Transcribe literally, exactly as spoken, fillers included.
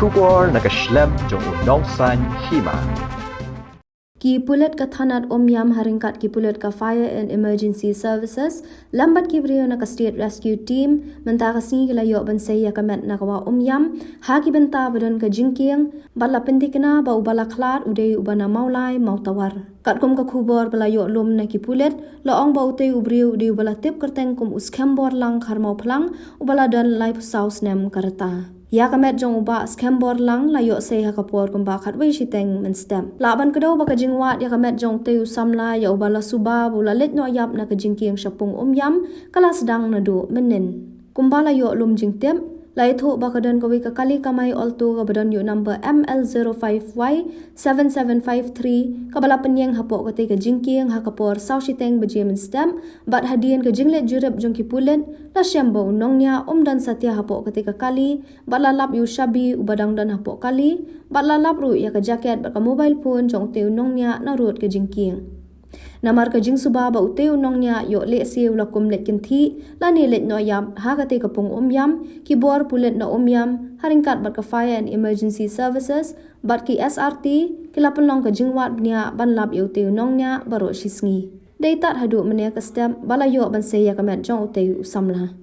Khubor na ka shlem jong u nongsan hima. Ki pulit ka thanat Umiam ha ryngkat ki pulit ka Fire and Emergency Services lem bad ki briew na ka State Rescue Team mynta ka sngi ki la ïoh ban sei ïa ka met na ka wah Umiam ha ki bynta ba don ka jingkieng bad la pynthikna ba uba la khlad u dei uba na Mawlai Mawtawar. Katkum ka khubor ba la ïoh lum na ki pulit, la ong ba utei u briew u dei uba la tip kyrteng kum u Skhem Borlang Kharmawphlang, uba la don laiphew saw snem ka rta. Ïa ka met jong u Bah Skhem Borlang la ïoh sei ha ka por kumba khatwei shiteng mynstep. Lah ban kdew ba ka jingwad ïa ka met jong utei u samla ïa uba la suba ba u la leit noh ïap na ka jingkieng shapung Umiam ka la sdang naduh mynnin. Kumba la ïoh lum jingtip, la ïathuh ba ka don kawei ka kali kamai Alto kaba don ïa u number M L zero five Y seven seven five three kaba la pynïeng hapoh katei ka jingkieng ha ka por saw shiteng baje mynstep, bad hadien ka jingleit jurip jong ki pulit, la shem ba u nongñiah um don satia hapoh katei ka kali, bad la lap ïa u shabi uba dang don hapoh kali, bad la lap ruh ïa ka jaket bad ka mobile phone jong utei u nongñiah na rud ka jingkieng. Namar ka jingsuba ba utei u nongñiah ïoh lehse u la kum leit kynthih lane leit noh ïap ha katei ka pung Umiam, ki bor pulit na Umiam ha ryngkat bad ka Fire and Emergency Services bad ki S R T ki la pynlong ka jingwad bniah ban lap ïa utei u nongñiah baroh shisngi. Dei tad haduh mynne ka step ba la ïoh ban sei ïa ka met jong utei u samla.